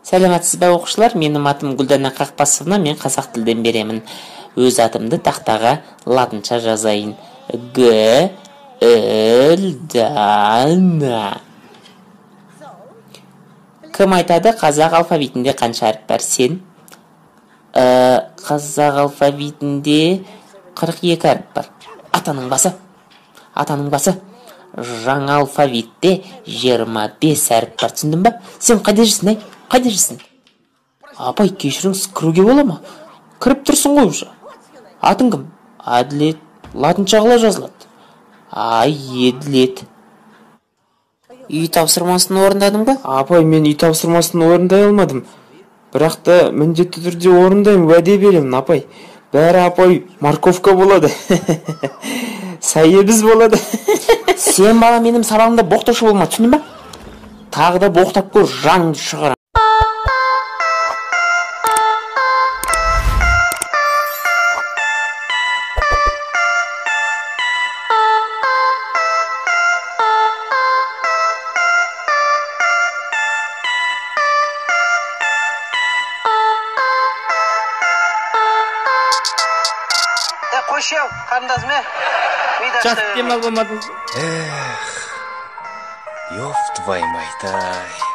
Сәлеметсіз бе, оқушылар? Менің атым Гүлдана Қақпасовна, мен қазақ тілден беремін. Өз атымды тақтаға латынша жазайын. Г, Л, Д, Н. Кім айтады, қазақ алфавитінде қанша әріп бар? Сен? Қазақ алфавитінде 42 әріп бар. Атаның басы. Атаның басы. Жаңа алфавитте 25 әріп бар. Түсіндің ба? Сен қайда жүрсің, ай? Қайда жүрсің? Апай, кешіріңіз, кіруге бола ма? Кіріп тұрсың ғой уже. Атың кім? Әділет. Латынша қалай жазылады? Ай, Әділет. Үй тапсырмасын орындадың ба? Апай, мен үй тапсырмасын орындай алмадым. Бірақ та міндетті түрде орындаймын, уәде беремін, апай. Бәрі, апай, морковка болады. Сайебіз болады. Сен, бала, менің сабағымда боқтаушы болма, түсіндің ба? Тағы да боқтап көр, жаныңды шығарамын. Қойшы, қарындасым, е? Жатып демалып алмадыңыз. Эх, ёб твою мать, ай.